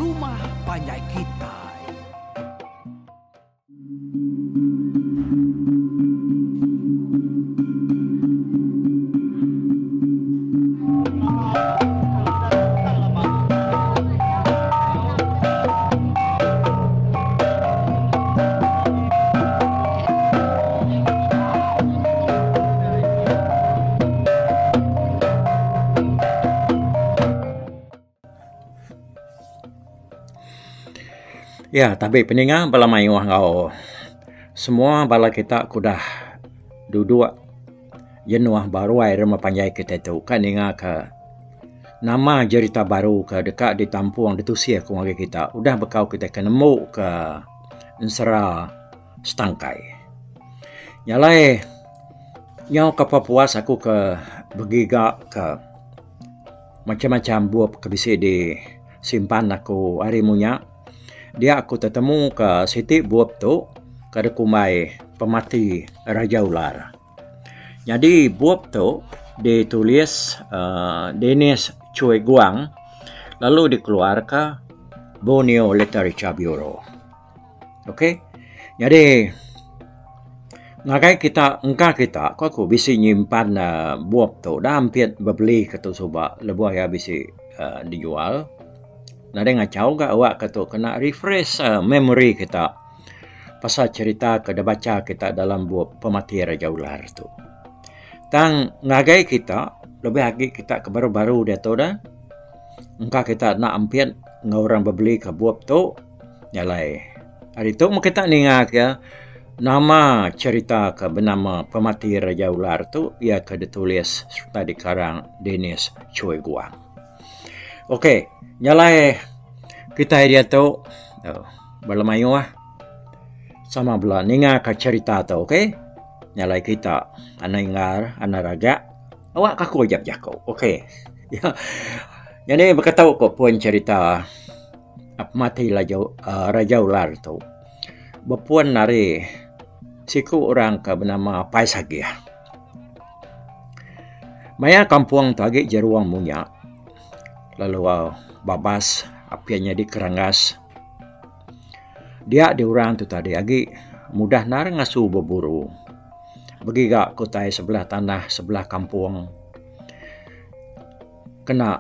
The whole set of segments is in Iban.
rumah panjai kitai. Ya tabi peninga bala mayuh enggau semua bala kita ke udah duduk jenuh ba ruai rumah panjai kitai tu ka ninga ka nama jerita baru ke deka ditampung ditusi aku ngagai kita udah bekau kitai ke nemu ka ensera setangkai. Nya alai nyau ka puas aku ke begiga ka macam-macam bup ke bisi di simpan aku ari munya dia aku tetemu ka siti bup tu ke dikumbai Pemati Raja Ular. Nyadi bup tu ditulis uhh Dennis Chui Guang lalu dikeluarka Borneo Literature Bureau. Ok nyadi ngagai kita engka kita ko aku bisi nyimpan uhh bup tu da ampit bebeli ke tu suba lebuh iya bisi uhh dijual nadai ngachau ga awak ke tu kena refresh memory kita pasal cerita ke da bacha kita dalam bup Pemati Raja Ular tu. Tang ngagai kita lebih agi kita ke baru baru diatu da engka kita enda ampit enggau orang bebeli ka bup tu. Nya alai ari tu meh kita ninga ke nama cherita ke benama Pemati Raja Ular tu iya ke ditulis sereta dikarang Dennis Chui Guang. Ok nya alai kitai diatu bala mayuh sama bala ninga ka cherita tu ok. Nya alai kita anak inggar anak ragak awak ka aku aja bejaku ok. Nyadi baka tu ko pun cherita. Pemati Raja Ular tu bepun ari siku orang ke benama Apai Sagih. Maya kampung tu agi jerung munya lalu babas apin nyadi kerangas dia dih orang tu tadi agi mudah endar ngasu beburu begiga ke utai sebelah tanah sebelah kampung kena.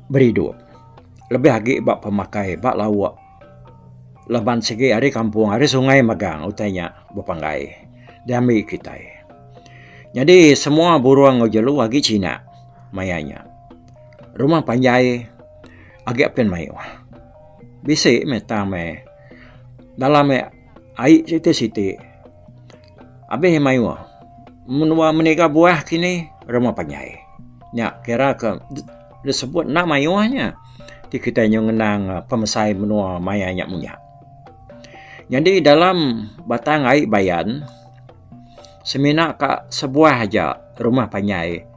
Beridup lebih agi ba pemakai ba lauk laban sigi ari kampung ari sungai megang utai nya bepanggai diambi kitai. Nyadi semua burung enggau jelu agi cina maya nya. Rumah panjai agi apin mayuh. Bisi meh tang meh dalam meh ai siti-siti abih mayuh menua meniga buah kini rumah panjai. Nya kira ke disebut enda mayuh nya ti kitai nyau ngenang pemesai menua maya nya munya. Nyadi dalam batang ai Bayan semina ka sebuah aja rumah panjai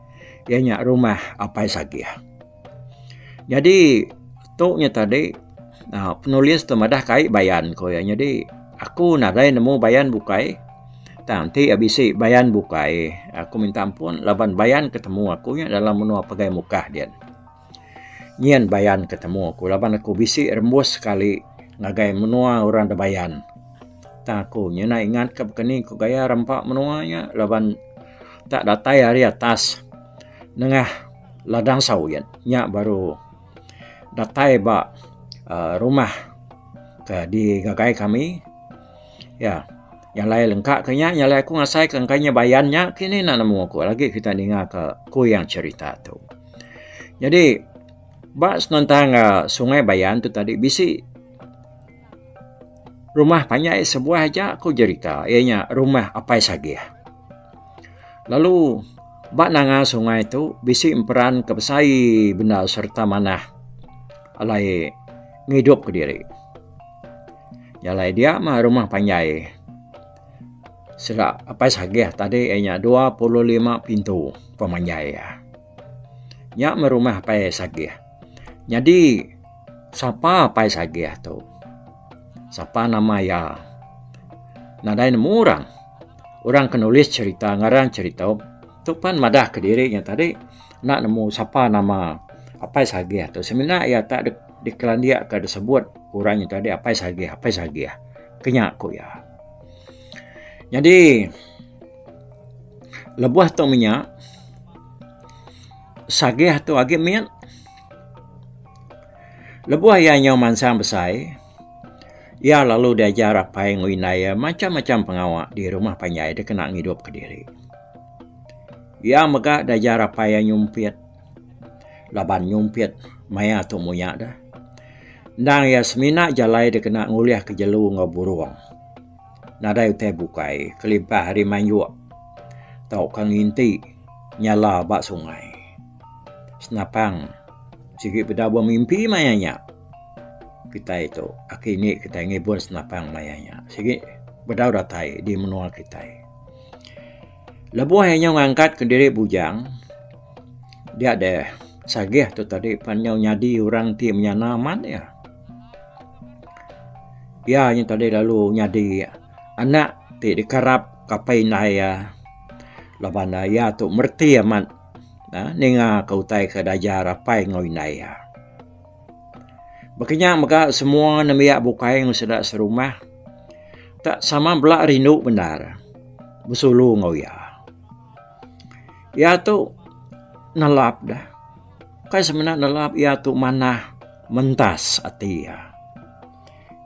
iya nya rumah Apai Sagih. Nyadi tu nya tadi uhh penulis tu madah kai bayan ku iya nyadi aku nadai nemu bayan bukai tang enti bisi bayan bukai aku minta ampun laban bayan ke temu aku nya dalam menua Pegai Mukah dian. Nyin bayan ke temu aku laban aku bisi rembus sekali ngagai menua orang da bayan. Tang aku nyina ingat ka baka ni ku gaya rampa menua nya laban tak datai ari atas nengah ladang sawit nya baru datai ba uhh rumah ke digagai kami iya nya alai lengka ke nya nya alai aku ngasai ke engka nya bayan nya kini enda nemu aku lagi kita ninga ka kuyang cherita tu. Nyadi ba senentang uhh sungai bayan tu tadi bisi rumah panjai sebuah aja ku jerita iya nya rumah Apai Sagih. Lalu ba nanga sungai tu bisi emperan ke besai bendar sereta manah alai ngidup kediri. Jalai dia mah rumah panjai sida Apai Sagih tadi iya nya 25 pintu pemanjai iya. Nya meh rumah Apai Sagih. Nyadi sapa Apai Sagih tu? Sapa nama iya? Nadai nemu orang. Orang ke nulis cherita ngaran cherita tu pan madah kediri nya tadi enda nemu sapa nama. Apai Sagih tu semina iya tak dikelandik ka disebut orang nya tadi Apai Sagih Apai Sagih ke nya ku iya. Nyadi lebuh tu menya Sagih tu agi mit lebuh iya nyau mansang besai iya lalu diajar apai enggau indai iya macam-macam pengawa di rumah panjai dikena ngidup kediri. Iya mega diajar apai iya nyumpit laban nyumpit maya tu munya deh. Endang iya semina jalai dikena ngulihka jelu enggau burung. Nadai utai bukai kelimpah ari mayuk tauka nginti nyala ba sungai. Senapang sigi peda bemimpi maya nya kitai tu aki ini kitai ngibun senapang maya nya sigi bedau datai di menua kitai. Lebuh iya nyau ngangkat kediri bujang dia deh sagih tu tadi pan nyau nyadi orang ti menyana amat iya. Iya nya tadi lalu nyadi anak ti dikarap apai indai iya laban iya tu mereti amat uhh ninga ka utai ke diajar apai enggau indai iya. Baka nya mega semua nembiak bukai enggau sida serumah tak sama bela rindu bendar besulu enggau iya. Iya tu nelap deh. Ukai semina nelap iya tu manah mentas ati iya.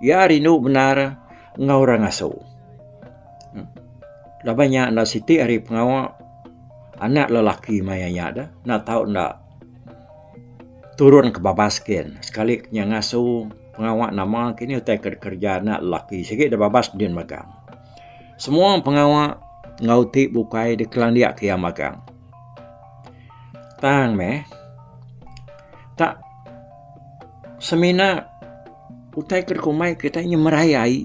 Iya rindu bendar enggau orang ngasu. Laban nya enda siti ari pengawa anak lelaki maya nya deh enda tau enda turun ke babas gin sekali ke nya ngasu pengawa nama kini utai ke dikereja anak lelaki sigi da babas din magang. Semua pengawa enggau ti bukai dikelandik ke iya magang. Tang meh tak semina utai ke dikumbai kitai nyemerai ai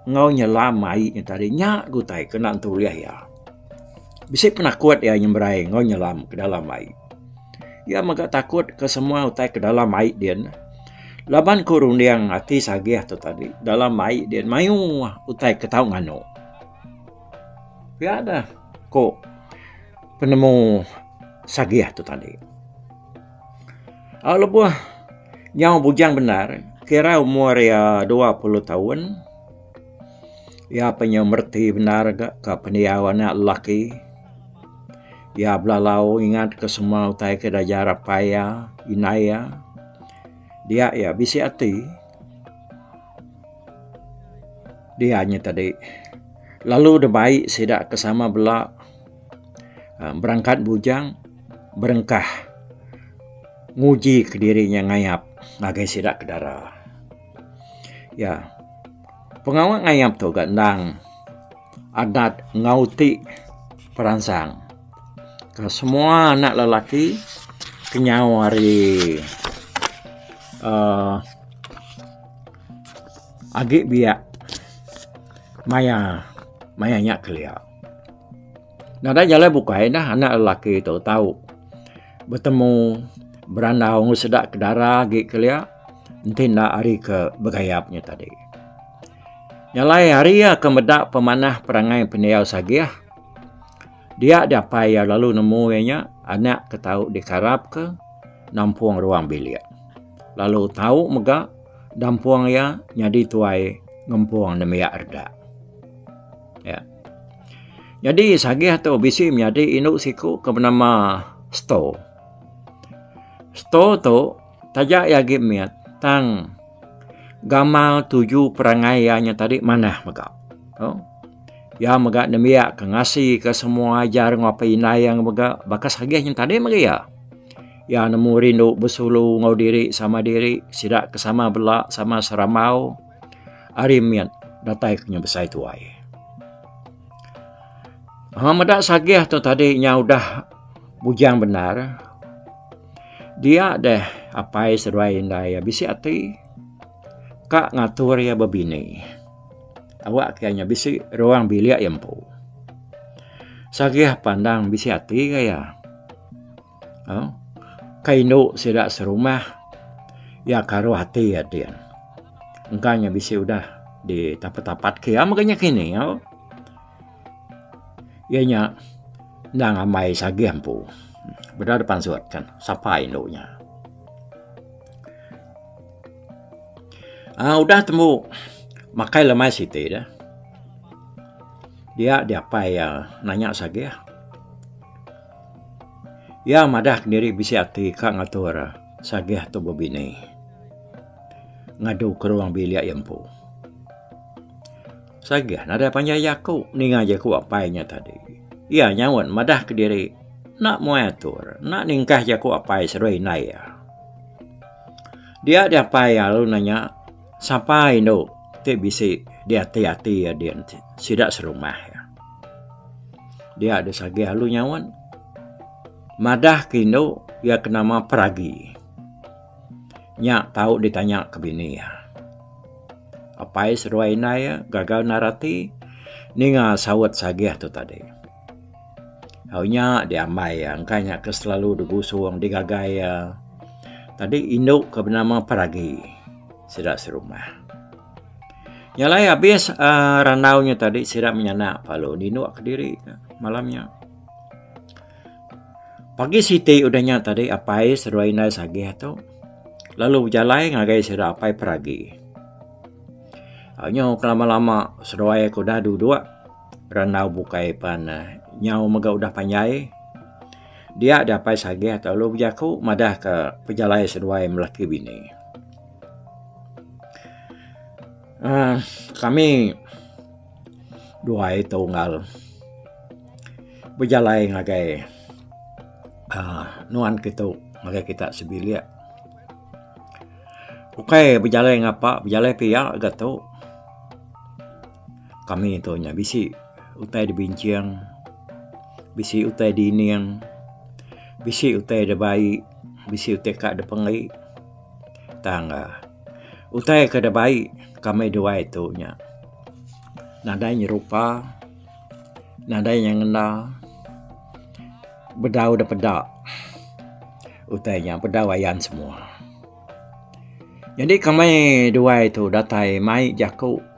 enggau nyelam ai nya tadi nya ke utai ke enda entu ulih iya. Bisi penakut iya nyemerai enggau nyelam ke dalam ai. Iya mega takut ke semua utai ke dalam ai din. Laban ku runding ati sagih tu tadi dalam ai din mayuh utai ke tau nganu. Pia deh ku penemu sagih tu tadi. Au lebuh nyau bujang bendar kira umur iya 20 taun iya pa nyau mereti bendar ga ka pendiau anak lelaki. Iya belalau ingat ke semua utai ke diajar apai iya, indai iya. Dia iya bisi ati dia nya tadi lalu dibai sida ke sama bela uhh berangkat bujang berengkah nguji kediri nya ngayap ngagai sida ke dara. Iya pengawa ngayap tu ga endang. Adat enggau ti peransang ke semua anak lelaki kenyau ari uhh agi biak maya maya nya kelia. Nadai jalai bukai neh anak lelaki tu tau betemu berandau enggau sida ke dara agi kelia enti enda ari ke begayap nya tadi. Nya alai hari iya ke meda pemanah perangai pendiau sagih, dia diapai iya lalu nemu iya nya anak ke tau dikarapka nampung ruang bilik. Lalu tau mega dampung iya nyadi tuai ngempung nembiak redak. Ya. Nyadi sagih tu bisi menyadi indu siku ke benama Sto. Sto tu taja iya agi mit tang Gamal tuju perangai iya nya tadi manah mega. Iya mega nembiak ke ngasika semua ajar enggau apai indai iya mega baka sagih nya tadi mega iya. Iya nemu rindu besulu enggau diri sama diri sida ke sama bela sama serambau ari mit datai ke nya besai tuai. Uhh meda sagih tu tadi nya udah bujang bendar. Dia deh apai seduai indai iya bisi ati ka ngatur iya bebini. Awak ke iya bisi ruang bilik iya empu. Sagih pandang bisi ati ga iya. Au ka indu sida serumah iya karuh ati iya din. Engka nya bisi udah ditapat-tapat ke iya mega nya kini au. Iya nya endang ambai sagih empu. Beda da pansut kan sapa indu nya. Aaa udah tembu makai lemai siti deh. Dia diapai iya nanya sagih. Iya madah kediri bisi ati ka ngatur sagih tu bebini ngadu ke ruang bilik iya empu. Sagih nadai panjai jaku ninga jaku apai nya tadi. Iya nyaut madah kediri enda muai atur enda ningkah jaku apai seduai indai iya. Dia diapai iya lalu nanya sapa indu ti bisi di ati-ati iya din sida serumah iya. Dia deh sagih lalu nyaut madah ke indu iya ke nama Peragi. Nya tau ditanya ke bini iya. Apai seduai indai iya gaga endar ati ninga saut sagih tu tadi. Au nya diambai iya engka nya ke selalu digusung digagai iya. Tadi indu ke benama Peragi sida serumah. Nya alai abis uhh randau nya tadi sida menyanak lalu ninuk kediri malam nya. Pagi siti udah nya tadi apai seduai indai sagih tu lalu bejalai ngagai sida apai Peragi. Nyau ke lama lama seduai ke udah duduk. Randau bukai pan nyau mega udah panjai dia diapai sagih lalu bejaku madah ka pejalai seduai melaki bini. uhh Kami duai tunggal bejalai ngagai uhh nuan kitu ngagai kita sebilik. Ukai bejalai ngapa bejalai pia ga tu. Kami tu nya bisi utai dibinching, bisi utai dining, bisi utai dibai, bisi utai ka dipenggi tang utai ke dibai kami duai tu nya nadai nyerupa, nadai nyengenda, bedau da peda utai nya bedau ayan semua. Nyadi kami duai tu datai mai jaku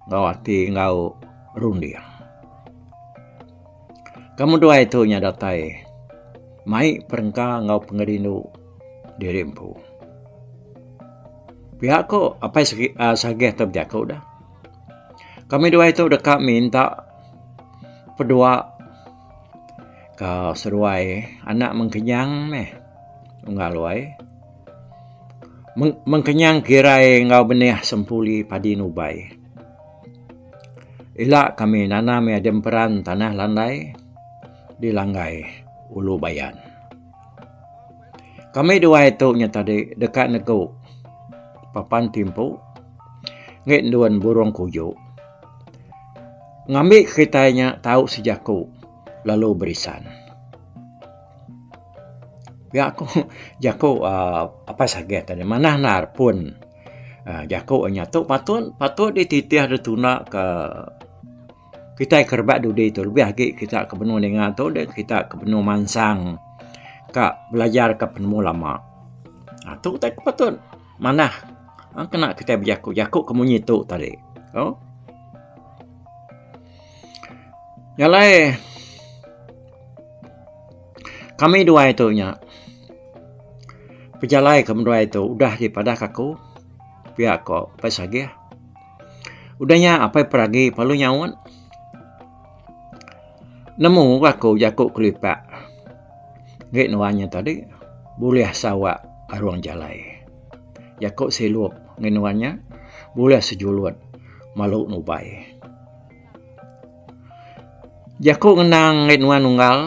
enggau ati enggau runding. Kami duai tu nya datai mai perengka enggau pengerindu diri empu. Pia ko apai sagih tu bejaku dah. Kami duai tu deka minta pedua ka seduai anak mengkenyang meh unggal wai. Mengkenyang kirai enggau benih sempuli padi nubai. Ila kami nanam iya di emperan tanah landai di langgai Ulu Bayan. Kami duai tu nya tadi deka negu papan timpu ngi endun burung kuju. Ngambi kitai nya tau sejaku lalu berisan. Pia ku jaku uhh apai sagih tadi manah endar pun uhh jaku inya tu patut patut dititih ditunda ka kitai ke rebak dudi tu lebih agi kita ke benung ninga tu deh kita ke benung mansang ka belajar ka penemu lama. uhh Tu utai ke patut manah kena kitai bejaku jaku ke munyi tu tadi. Oh. Nya alai kami duai tu nya pejalai kami duai tu udah dipadah ka aku pia ko Apai Sagih. Udah nya Apai Peragi perlu nyaut nemu aku jaku kelipak ngi nuan nya tadi bulih sawa arung jalai. Jaku silup ngi nuan nya bulih sejulut malu nubai. Jaku ngenang ngi nuan unggal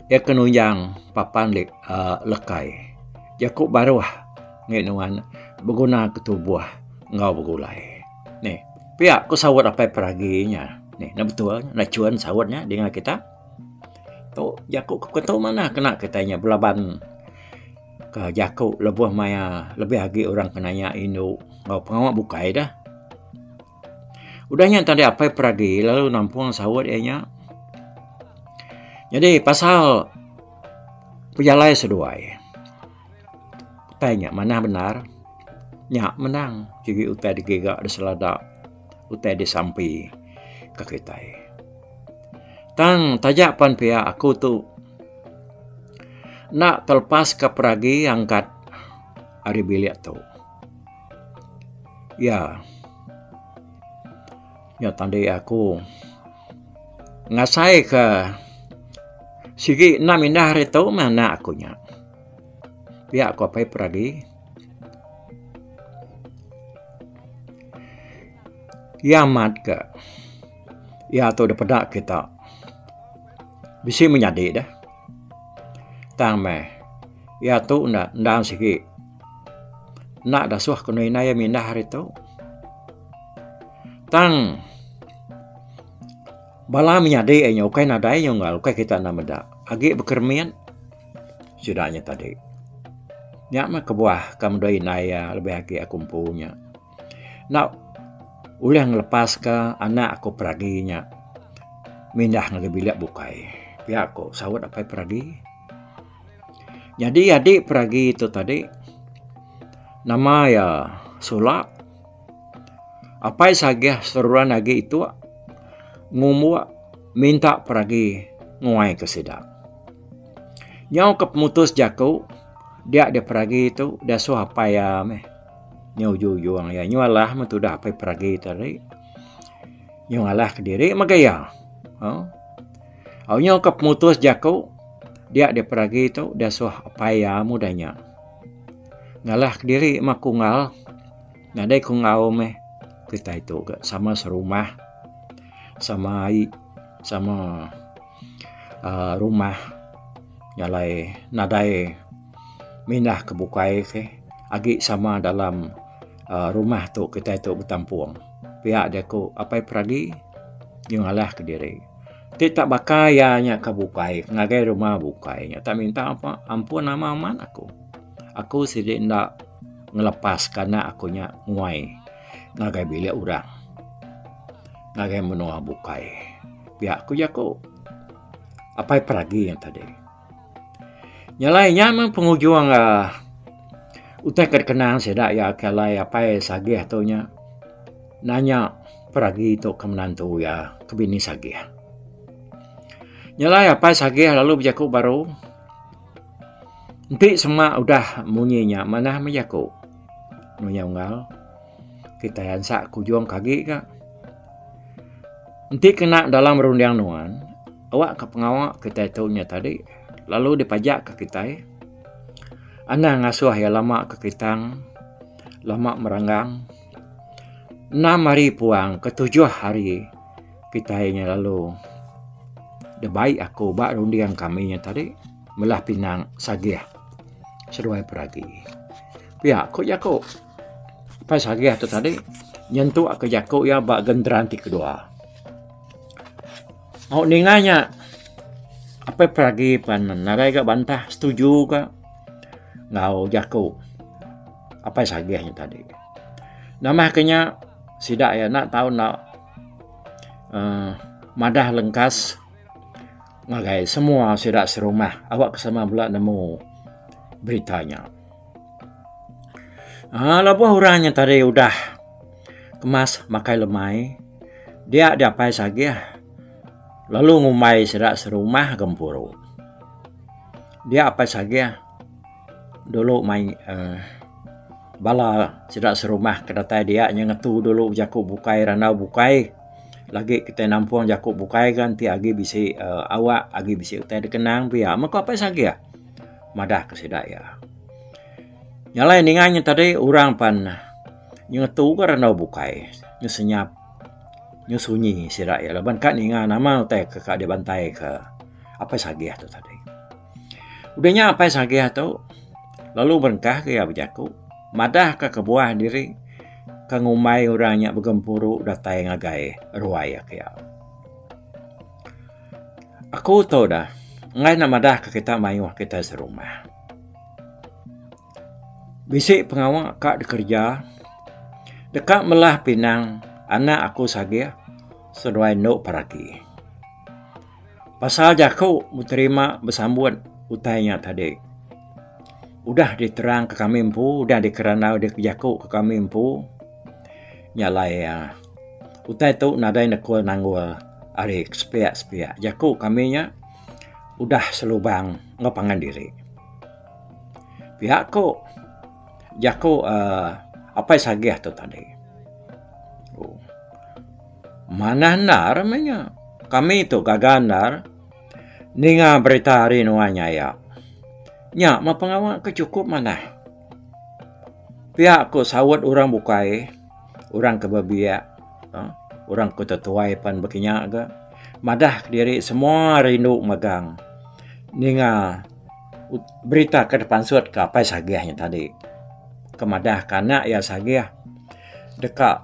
iya ke nunjang papan uhh lekai. Jaku baruh ngi nuan beguna ke tubuh enggau begulai. Nih pia ku saut apai peragi nya. Nih ne betul ne chun saut nya dinga kita. Tu jaku ke tu manah kena kitai nya belaban ka jaku lebuh maya lebih agi orang ke nanya indu enggau pengawa bukai deh. Udah nya tadi apai peragi lalu nampung saut iya nya. Nyadi pasal pejalai seduai utai nya manah bendar nya menang sigi utai digiga diselada utai disampi ka kitai. Tang taja pan pia aku tu enda telepas ka peragi angkat ari bilik tu. Iya. Nya tadi aku ngasai ke sigi enda mindah ari tu meh anak aku nya. Pia ku apai peragi. Iya amat ka iya tu dipeda kita bisi menyadi deh. Tang meh iya tu enda endang sigi enda dasuh ku indai iya mindah ari tu. Tang bala menyadi iya nya ukai nadai nyunggal ukai kita enda meda agi bekeremit sida nya tadi. Nya meh kebuah ka meda indai iya lebih agi aku empu nya. Enda ulih ngelepaska anak aku peragi nya mindah ngagai bilik bukai. Pia ku saut apai peragi. Nyadi adi peragi tu tadi nama iya Sula. Apai sagih seruran agi itu ngumbuk minta peragi nguai ke sida. Nyau ke pemutus jaku dia deh peragi tu diasuh apai iya meh. Nyau ujung-ujung iya nyu alah meh tudah apai peragi tadi. Nyu alah kediri mega iya. Au nyu ke pemutus jaku dia deh peragi tu diasuh apai iya mudah nya. Ngalah kediri meh aku enggau. Nadai ku enggau meh kitai tu ga sama serumah sama ai sama uhh rumah jalai nadai mindah ke bukai ke agi sama dalam uhh rumah tu kitai tu betampung. Pia jaku apai peragi nyengalah kediri. Ti tak baka iya nya ke bukai ngagai rumah bukai nya tak minta apa ampun nama amat aku. Aku sidi enda ngelepaska anak aku nya nguai ngagai bilik orang ngagai menua bukai. Pia ku jaku apai peragi nya tadi. Nya alai nya meh pengujung uhh utai ke dikenang sida iya ke alai apai sagih tu nya nanya peragi tu ke menantu iya ke bini sagih. Nya alai apai sagih lalu bejaku baru enti sema udah munyi nya manah meh jaku meh unggal kitai ansa ke ujung ke agi ka. Enti kena dalam runding nuan. Awak ka pengawa kitai tu nya tadi lalu dipajak ka kitai anang ngasuh iya lama ke kitang lama meranggang enam hari puang ke tujuh hari kitai nya lalu dibai aku ba runding kami nya tadi melah pinang sagih seduai peragi. Pia ku jaku pai sagih tu tadi nyentuk ka jaku iya ba genteran ti kedua. Au ninga nya apai peragi pan nadai ga bantah setuju ga enggau jaku apai sagih nya tadi. Nambah ke nya sida iya enda tau enda uhh madah lengkas ngagai semua sida serumah awak ke sama bela nemu berita nya. Aaa lebuh orang nya tadi udah kemas makai lemai dia diapai sagih lalu ngumbai sida serumah gempuru. Dia apai sagih dulu mai uhh bala sida serumah ke datai dia nya ngetu dulu jaku bukai randau bukai lagi kitai nampung jaku bukai kan ti agi bisi uhh awak agi bisi utai dikenang pia meh ku apai sagih madah ke sida iya. Nya alai ninga nya tadi orang pan ngetu ka randau bukai ngesenyap ngesunyi sida iya laban ka ninga nama utai ke ka dibantai ke apai sagih tu tadi. Udah nya apai sagih tu lalu berengkah ke iya bejaku madah ka kebuah diri ke ngumbai orang nya begempuru datai ngagai ruai iya ke iya. Aku tu dah enggai ne madah ka kita mayuh kitai serumah. Bisi pengawa ka dikereja deka melah pinang anak aku sagih seduai endo peragi. Pasal jaku beterima besambut utai nya tadi udah diterang ka kami empu udah dikerandau dikejaku ka kami empu nya alai utai tu nadai nekul nanggul ari sepiak-sepiak jaku kami nya udah selubang enggau pangan diri. Pia ku jaku uhh apai sagih tu tadi. Manah endar meh nya. Kami tu gaga endar ninga berita ari nuan nya aya. Nya meh pengawa ke chukup manah. Pia ku saut orang bukai, orang ke bebiak uhh orang ke tetuai pan baka nya ga madah kediri semua rindu megang ninga berita ke dipansut ka apai sagih nya tadi ke madah ka anak iya sagih deka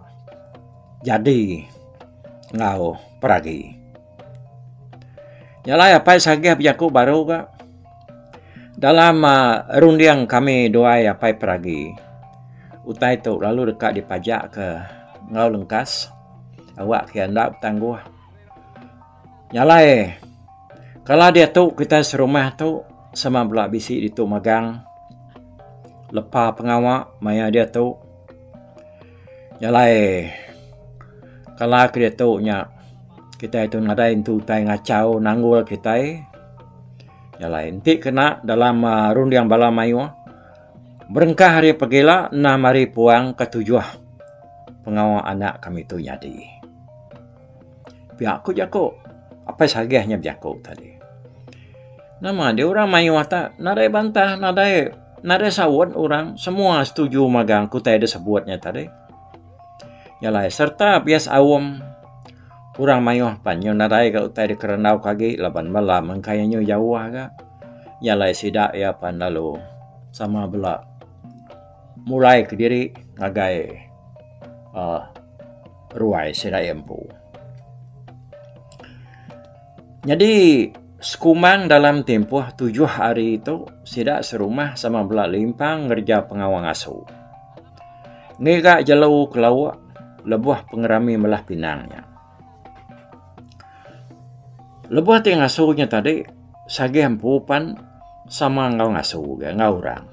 jadi enggau peragi. Nya alai apai sagih bejaku baru ga dalam uhh runding kami duai apai peragi utai tu lalu deka dipajak ke enggau lengkas awak ke enda betangguh. Nya alai kala diatu kitai serumah tu sama bela bisi ditu magang lepa pengawa maya diatu. Nya alai kala ke diatu nya kitai tu nadai entu utai ngachau nanggul kitai. Nya alai enti kena dalam uhh runding bala mayuh berengkah ari pegila enam hari puang ke tujuh pengawa anak kami tu nyadi. Pia ku jaku apai sagih nya bejaku tadi. Nama deh orang mayuh ta nadai bantah nadai nadai saut orang semua setuju magang ku utai da sebut nya tadi. Nya alai sereta bias aum orang mayuh pan nyau nadai ga utai da kerandau ke agi laban bala mengkai anyu jauh ga. Nya alai sida iya pan lalu sama bela mulai kediri ngagai uhh ruai sida iya empu. Nyadi sekumbang dalam timpuh tujuh hari tu sida serumah sama bela limpang ngereja pengawa ngasu. Ngiga jelu ke lauk lebuh pengerami melah pinang nya. Lebuh ti ngasu nya tadi sagih empu pan sama enggau ngasu ga enggau orang.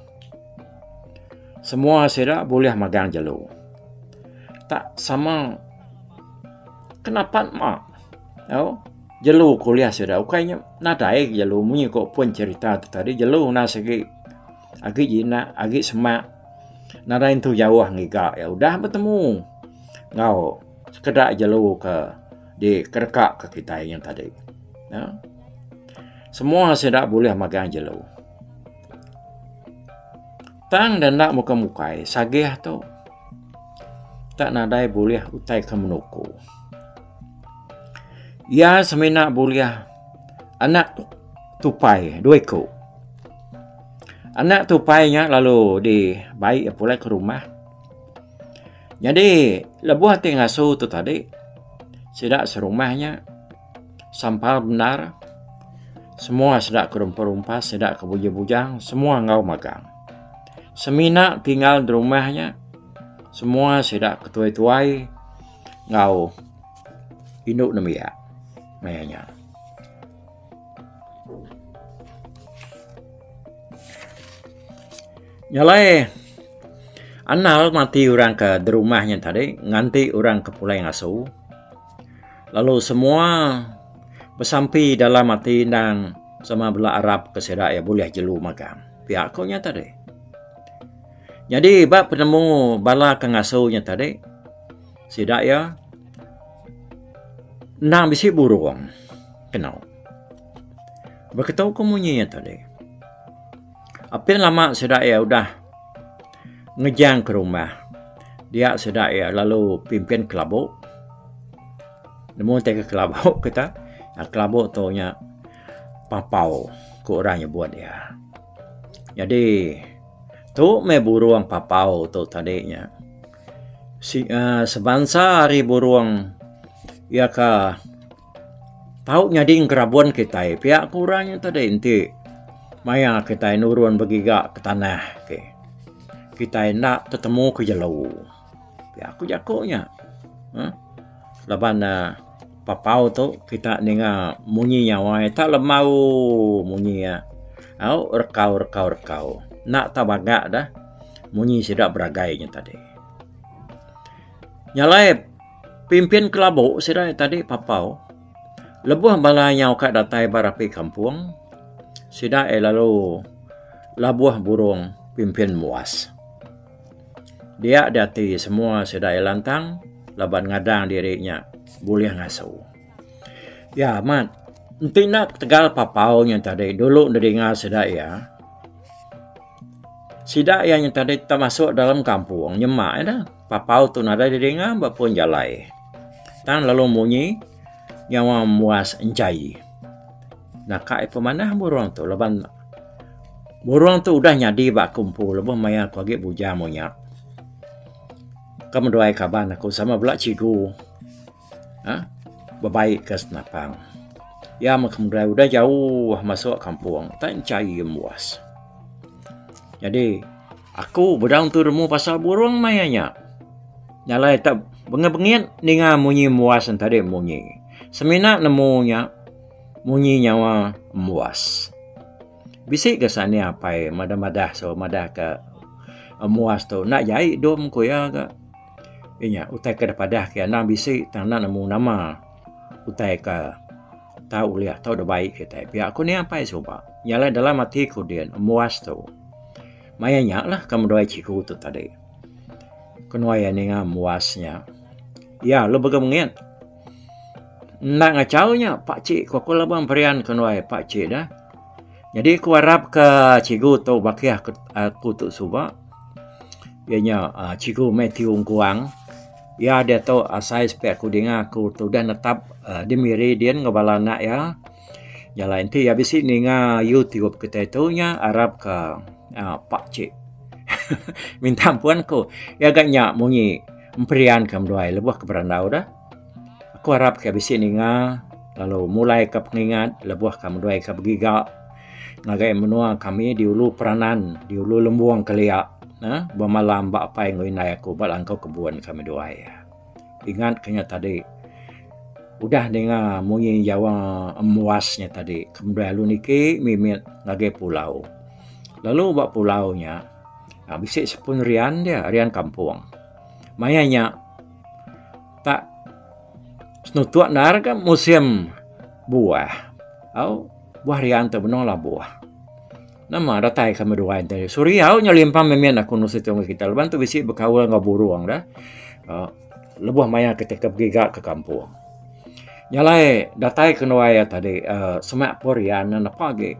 Semua sida bulih magang jelu. Tak sama kenapat ma. Au jelu ke ulih sida ukai nya nadai jelu munyi ko pun cerita tu tadi jelu enda sigi agi jinak agi semak nadai entu jauh ngiga iya udah betemu enggau sekeda jelu ke dikereka ke kitai nya tadi uhh semua sida bulih magang jelu. Tang da enda mukai mukai sagih tu tak nadai bulih utai ke menuku. Iya semina bulih anak tupai dua iku. Anak tupai nya lalu dibai iya pulai ke rumah. Nyadi lebuh ti ngasu tu tadi sida serumah nya sampal bendar semua sida ke rumpas-rumpas sida ke bujang-bujang semua enggau magang. Semina tinggal derumah nya semua sida ke tuai-tuai enggau indu nembiak maya nya. Nya alai andal mati orang ke derumah nya tadi nganti orang ke pulai ngasu. Lalu semua besampi dalam ati endang sama bela arap ke sida iya bulih jelu magang. Pia ku nya tadi. Nyadi ba penemu bala ke ngasu nya tadi sida iya endang bisi burung kenu. Beketu ku munyi nya tadi. Apin lama sida iya udah ngejang ke rumah dia sida iya lalu pimpin kelabu. Nemu tai ke kelabu kita kelabu tu nya papau ku orang nyebut iya. Nyadi tu meh burung papau tu tadi nya uhh sebansa ari burung iya ka Tau nyadi ngerabun kitai pia ku orang nya tadi enti maya kitai nurun begiga ke tanah ti kitai enda tetemu ke jelu. Pia ku jaku nya uhh laban ne papau tu kita ninga munyi nyawa iya tak lembau munyi iya au rekau rekau rekau enda tau baga da munyi sida beragai nya tadi. Nya alai. Pimpin kelabu sida nya tadi papau lebuh bala nyau ka datai ba rapi kampung sida iya lalu labuh burung pimpin muas. Dia deh ati semua sida iya lantang laban ngadang diri nya. Bulih ngasu. Ya amat enti enda ketegal papau nya tadi dulu didinga sida iya. Sida iya nya tadi temasuk dalam kampung nyema ida papau tu nadai didinga ba pun jalai. Tang lalu munyi nyawa muas enchai. Naka iya pemanah burung tu laban burung tu udah nyadi ba aku empu lebuh maya aku agi bujang munya. Ka meduai kaban aku sama bela cikgu uhh bebai ka senapang. Iya meh kemudian udah jauh masuk kampung tai enchai embuas. Nyadi aku bedau entu nemu pasal burung maya nya. Nya alai te bengit-bengit ninga munyi embuas ne tadi munyi. Semina nemu nya munyi nyawa embuas. Bisi ga sani apai madah-madah so madah ka embuas tu enda jai dum ku iya ga. Inya utai ke dipadah ke anang bisi tang enda nemu nama utai ke tau ulih tau dibai kitai. Pia ku nih apai suba. Nya alai dalam ati ku din embuas tu maya nya lah ke meduai cikgu tu tadi. Kenuai iya ninga embuas nya. Iya lalu bega mengit. Enda ngachau nya pak cik ku aku laban perian kenuai pak cik dah. Nyadi ku arap ka cikgu tu bakih aku tu suba iya nya uhh cikgu Mathew Engkuang. Iya diatu asai sepi aku dinga aku tu udah netap uhh di Miri din enggau bala anak iya. Nya alai enti iya bisi ninga YouTube kitai tu nya arap ka uhh pak cik minta ampun ku. Iya ga nya munyi emperian ka menduai lebuh ke berandau dah. Aku arap ka bisi ninga lalu mulai ka pengingat lebuh ka meduai ka begiga ngagai menua kami di ulu peranan di ulu lembong kelia uhh bemalam ba apai enggau indai aku ba langkau kebun kami duai. Ingat ka nya tadi udah ninga munyi jawa embuas nya tadi kemudian lalu niki mimit ngagai pulau. Lalu ba pulau nya bisi sepun rian dia rian kampung. Maya nya tak senutuk endar ga musim buah au buah rian tu benung labuh. Nama datai kami duai enti suri au nya limpang mimit aku nusi tu ngagai kita laban tu bisi bekaul enggau burung da uhh lebuh maya kita ke begiga ke kampung. Nya alai datai ke nuai tadi uhh semak pun rian ne nepa agi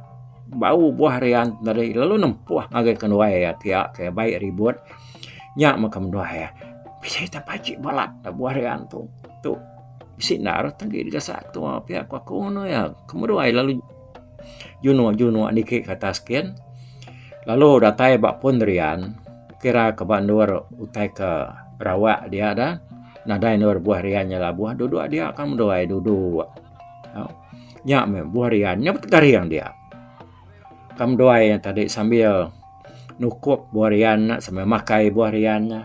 bau buah rian tadi lalu nempuh ngagai ke nuai pia ke bai ribut. Nya meh ke menua iya. Bisi ta pajik balat da buah rian tu. Tu bisi endar agi digasak ketua pia ku aku nganu iya. Kemeduai lalu junuk junuk niki ke atas kin lalu datai ba pun rian kira ke ba endur utai ke rawak dia da nadai endur buah rian nya labuh duduk dia ka menduai duduk. Nya meh buah rian nya betegaring dia. Ka menduai nya tadi sambil nukup buah rian nya sambil makai buah rian nya.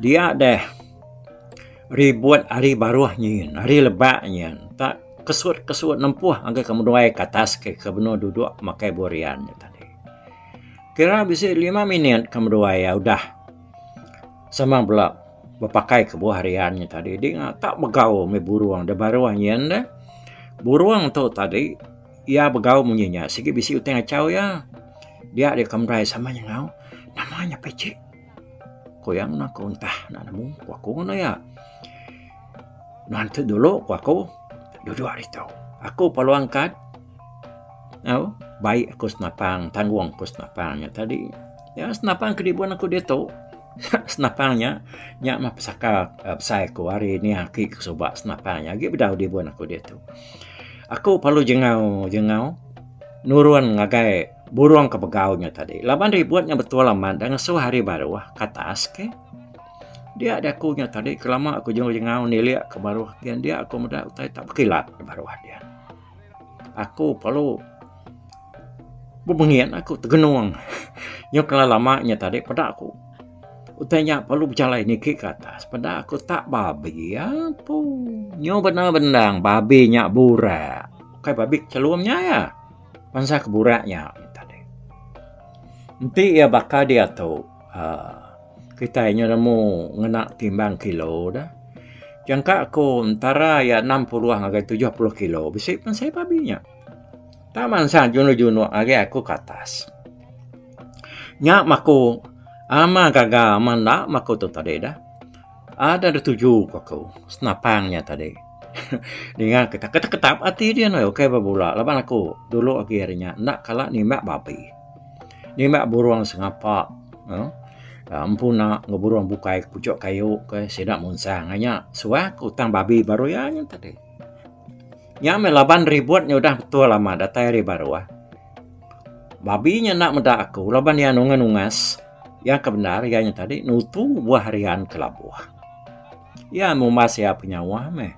Dia deh ribut ari baruh nyin ari lebak nyin tak kesut kesut nempuh ngagai ke menduai ke atas ke ke benung duduk makai buah rian nya tadi. Kira bisi lima minit ke menduai iya udah sama bela bepakai ke buah rian nya tadi dinga tak begau meh burung da baruh nyin deh. Burung tu tadi Iya begau munyi nya sigi bisi utai ngachau iya. Dia deka merai sama nyengau nama nya picik. Ku iya ngena aku entah enda nemu ku aku ngena iya. Nuan tu dulu ku aku duduk ditu. Aku perlu angkat au bai aku senapang tanggung aku senapang nya tadi. Ya senapang ke dibun aku ditu senapang nya nya mah pesaka besai ku ari nih aki ku suba senapang nya agi bedau dibun aku ditu. Aku perlu jengau jengau nurun ngagai burung ke begau nya tadi laban ribut nya betul amat da ngesuh hari baruh ke atas ke. Dia da aku nya tadi ke lama aku jengau jengau nilik ke baruh gin dia aku meda utai tak bekilat da baruh dia. Aku perlu bebengit aku tegenung nyau kelalu lama nya tadi peda aku. Utai nya perlu bejalai niki ke atas peda aku tak babi apu nyu bendar bendang babi nya burak ukai babi chelum nya iya bansa ke burak nya tadi. Enti iya baka diatu uhh kitai nyu nemu ngena timbang kilo da jangka aku entara iya 60 ngagai 70 kilo bisi pan babi nya. Tak mansang junuk junuk ngagai aku ke atas. Nya maku ama gaga ama enda maku tu tadi dah. Ada da tuju ku aku senapang nya tadi. Ninga kita ketap-ketap ati din weh ukai bebula laban aku dulu agi ari nya enda kala nimbak babi. Nimbak burung sengapa uhh empuna enggau burung bukai puchok kayu ke sida munsang inya suah ku tang babi baru iya nya tadi. Nya meh laban ribut nya udah betul amat datai ari baruh. Babi nya enda meda aku laban iya nunga nungas. Iya ke bendar iya nya tadi nutu buah rian ke labuh. Iya mumbas iya penyauh meh.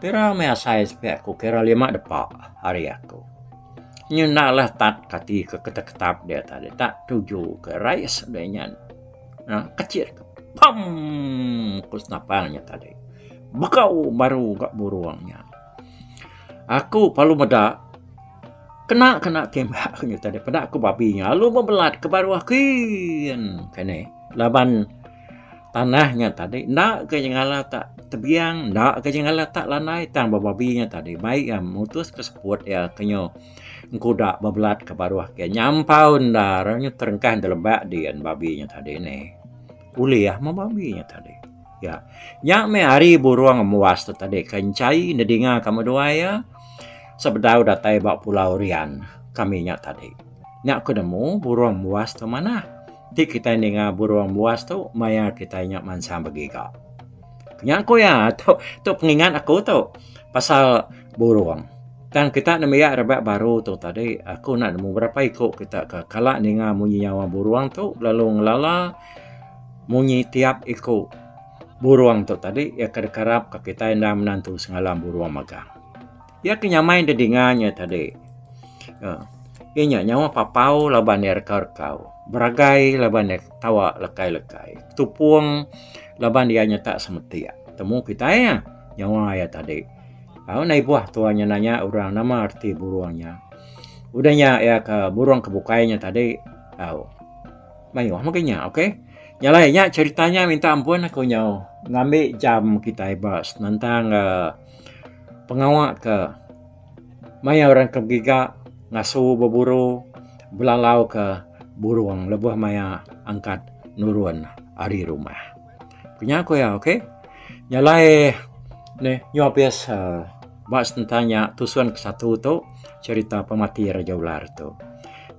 Pira meh asai sepi aku kira lima depa ari aku. Nyu enda lah tat kati ke ketap-ketap dia tadi tak tuju ke rais deh nya. Uhh kecil ke pam ku senapang nya tadi. Bekau baru ga burung nya. Aku perlu meda kena kena tembak ku nyutai peda ku babi nya lalu bebelat ke baruh kin kini laban tanah nya tadi enda ke nyengala tak tebiang enda ke nyengala tak landai tang ba babi nya tadi bai iya mutus ke seput iya ke nyu engkuda bebelat ke baruh kin nyampau endar nyu terengkah lebak din babi nya tadi nih. Ulih meh babi nya tadi. Ya. Nya meh hari burung embuas tu tadi ke enchai nedinga kami duai iya sebedau datai ba Pulau Rian kami nya tadi. Nya ku nemu burung embuas tu manah. Ti kitai ninga burung embuas tu maya kitai nya mansang begiga. Nya ku iya tu tu pengingat aku tu pasal burung. Tang kita nembiak rebak baru tu tadi aku enda nemu berapa iku kita ke kala ninga munyi nyawa burung tu lalu ngelala munyi tiap iku burung tu tadi iya ke dikarap ka kitai endang menantu sengalam burung magang. Iya ke nyamai da dinga nya tadi uhh iya nya nyawa papau laban iya rekau-rekau, beragai laban iya tawa lekai-lekai, tupung laban iya nyata semetik. Temu kitai nyawa iya tadi. Au nai buah tuan nya nanya orang nama reti burung nya. Udah nya iya ke burung ke bukai nya tadi au mayuh mega nya okay. Nya alai nya cerita nya minta ampun aku nyau ngambi jam kitai ba senentang uhh pengawa ke maya orang ke begiga ngasu beburu belalau ke burung lebuh maya angkat nurun ari rumah. Nya ku iya okay. Nya alai neh nyau abis uhh ba senentang nya tusun ke satu tu cherita pemati Raja Ular tu.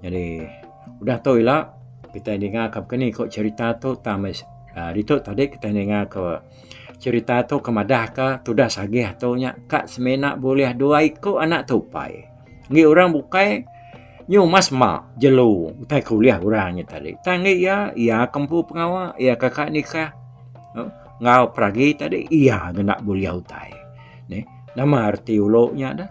Jadi udah tu ila kitai ninga ka bekeni ko cherita tu tang meh uhh ditu tadi kitai ninga ke cherita tu ke madah ka tudah sagih tu nya ka semina bulih dua iku anak tupai. Enggi orang bukai nyu mas ma jelu utai ke ulih orang nya tadi. Tang enggi iya, iya ke empu pengawa, iya ke ka nikah enggau peragi tadi iya ngena bulih utai. Neh nama reti ulu nya deh.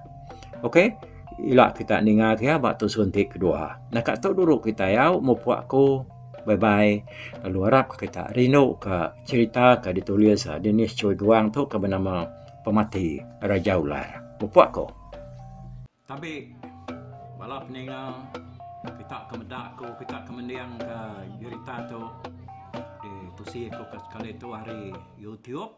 Okay ila kita ninga ke iya ba tusun ti kedua. Naka tu dulu kita yau mupuk aku bye bye lalu arap kita rindu ka cherita ke ditulis Dennis Choi Guang tu ke benama Pemati Raja Ular. Mupuk aku. Tabi bala peninga kita ke meda aku kita ke mending ke jerita tu ditusi aku ke sekali tu ari YouTube.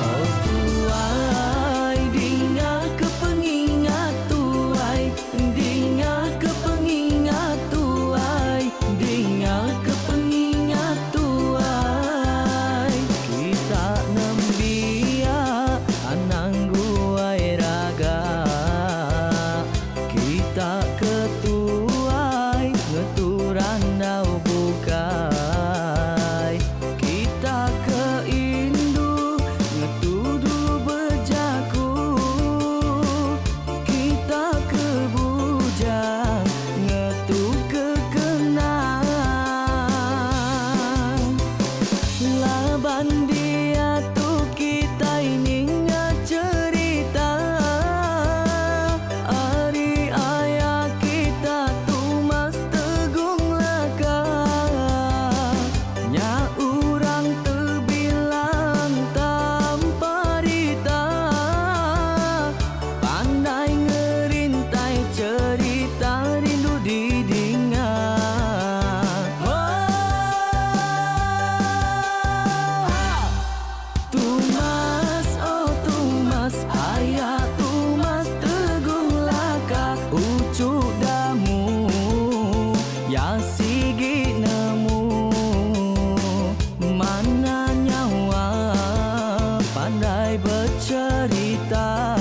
Oh tuai dinga ke pengingat tuai Dinga ke pengingat tuai Dinga ke pengingat tuai Kita nembiak anang guai raga Kita ke tuai ngetu randau bukai Kita ke indu. Tumas oh Tumas aya Tumas Tegung Laka uchu damu ya sigi nemu mana nyawa pandai becerita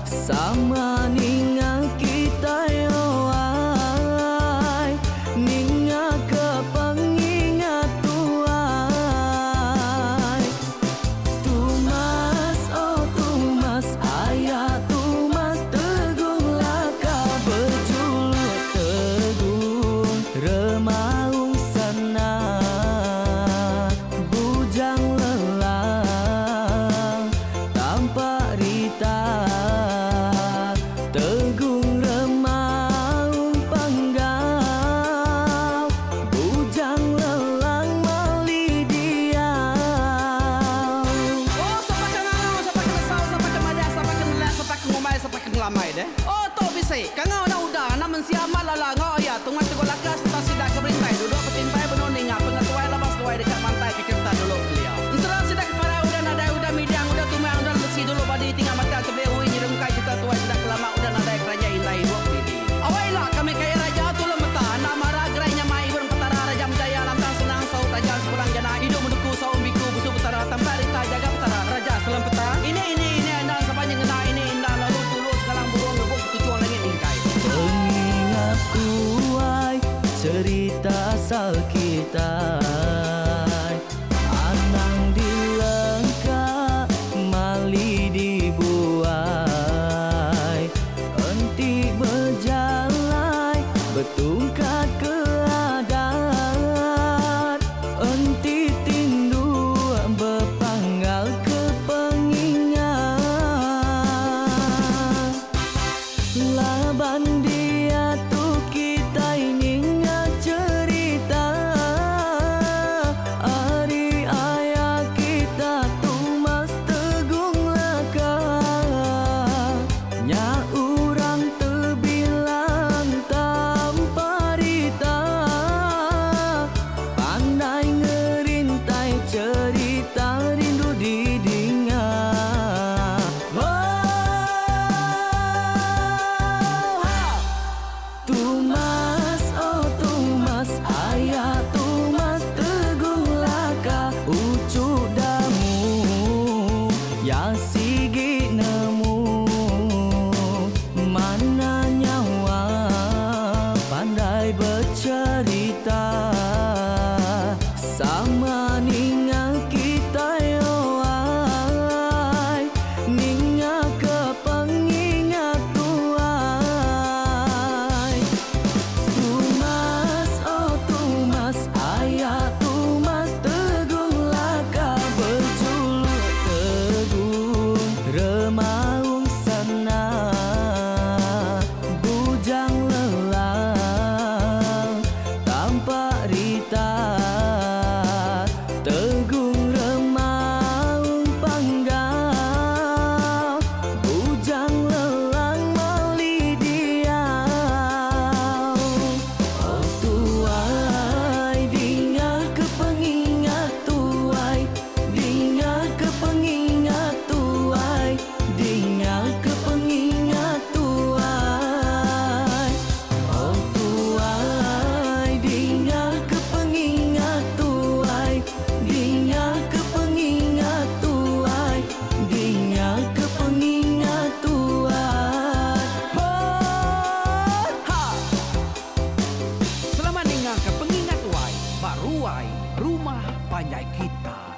sama ninga kitai oh ai ninga ke pengingat tuai. Tumas oh Tumas aya Tumas Tegung Laka bejuluk Tegung Remaung Sana Bujang Lelang Tampak Rita Tegung Remaung Panggau Bujang Lelang Mali Diau. Oh, sapa ke ngangau, sapa ke nesau, sapa ke madah, sapa ke nelah, sapa ke ngumbai, sapa ke ngelamai deh. Oh, tu bisi. Kangau enda udah, anak mensia amat lala enggau iya tungas tegul laka sereta sida ke berintai duduk betimpai benung ninga pengetuai laban seduai deka mantai ke cherita dulu kelia. Ensera sida ke parai udah nadai udah midang udah tumang udah lesi dulu badi tinggal matang tebeli ui nyerungkai cherita tuai sida ke lama udah nadai keranjai indai ibup didi. Awai ila kami kaya raja tulung meta anak mara gerai nyamai ibun petara raja menjaya lantang senang saut raja sepulang jana idup menuku saum biku busu petara tampak rita jaga petara raja selempeta ini ini ini endang sapa nyengena ini indah lalu tulu sekalang burung ngebuk ketuchung langit mingkai. Pengingat tuai cerita asal kitai anang dilengka mali dibuai enti bejalai betungkat ke adat enti tinduk bepanggal ke pengingat laban diatu kitai ninga cerita ari aya kita Tumas Tegung Laka nya urang tebilang tanpa rita pandai ngerintai cerita rindu didinga. Oh, ha! Tumas, oh Tumas, aya Tumas Tegung Laka uchu damu ya sigi nemu mana nyawa pandai bercerita sama ninga kitai oh ai ninga ke pengingat tuai. Tumas, oh Tumas, aya Tumas Tegung Laka bejuluk Tegung Remaung Sana Bujang Lelang Tampak Rita Tegung Remaung Panggau Bujang Lelang Mali Diau. Oh tuai dinga ke pengingat tuai dinga ke pengingat tuai dinga ke pengingat tuai. Oh tuai dinga ke pengingat tuai dinga ke pengingat tuai dinga ke pengingat tuai. Oh, ha! Selamat ninga ke pengingat tuai ba ruai rumah panjai kita.